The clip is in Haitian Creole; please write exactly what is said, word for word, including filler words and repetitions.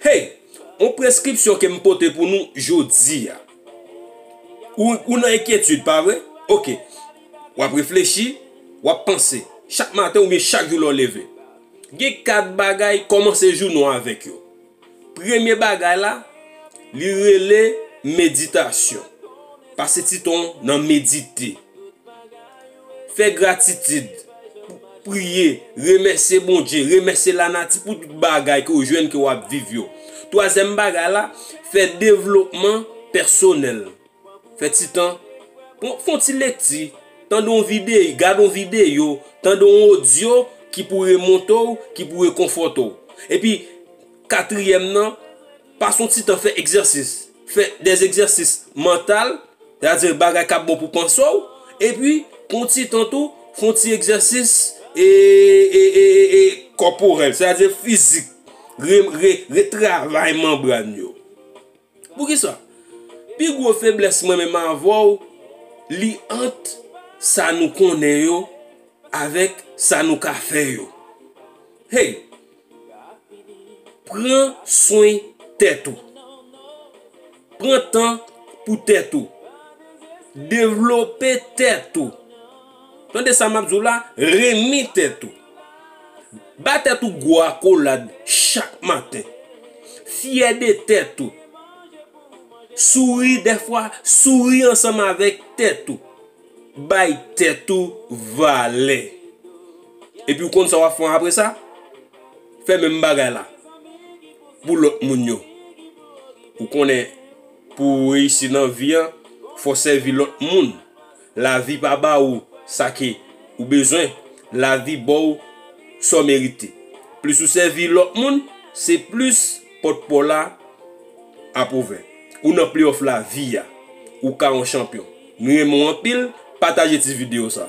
Hey, yon preskripsyon ke m pote pou nou jodi a. Ou, ou nan enkyetid, pa vre? Oke. W ap reflechi, w ap panse. Chak maten oubyen chak jou lè w leve. Gen kat bagay, kòmanse jounen w avèk yo. Premye bagay la, li rele meditasyon. Pase ti tan w nan medite. Fè gratitid, priye, remèsye Bondye, remèsye lanati pou tout bagay ke w jwenn, ke w ap viv yo. Twazyèm bagay la, fè devlopman pèsonèl. Fè ti tan, pran, fè yon ti lekti, tande yon videyo, gade yon videyo, tande yon odyo ki pou remonte w, ki pou rekonfòte w. Epi, katriyèm nan, pase yon ti tan fè egzèsis. Fè dè egzèsis mantal, sètadi bagay k ap bon pou panse w, epi, pran yon ti tan tou, fè yon ti egzèsis e, e, e, e, e kòporèl, sètadi fizik. Re, re, retravay manbràn yo. Poukisa? Pi gwo feblès mwen menm avè w, li ant sa nou konnen yo avèk sa nou ka fè yo. Hey! Pran swen tèt ou. Pran tan pou tèt ou. Devlope tèt ou. Tande sa m ap di w la, renmen tèt ou. Ba tèt ou gwo akolad chak maten. Fyè de tèt ou. Souri dèfwa, souri ansanm avèk tèt ou. Bay tèt ou valè. Epi w konn sa w ap fè apre sa? Fè menm bagay la pou lòt moun yo. Ou konnen, pou w reyisi nan vi an, fò w sèvi lòt moun. Lavi pa ba ou sa ke ou bezwen. Lavi ba w sa w merite. Plis ou sèvi lòt moun, se plis pòt pa w la ap ouvè. Ou nan playoff lavi a. Ou ka yon chanpyon. Nou renmen w anpil. Pataje ti videyo sa.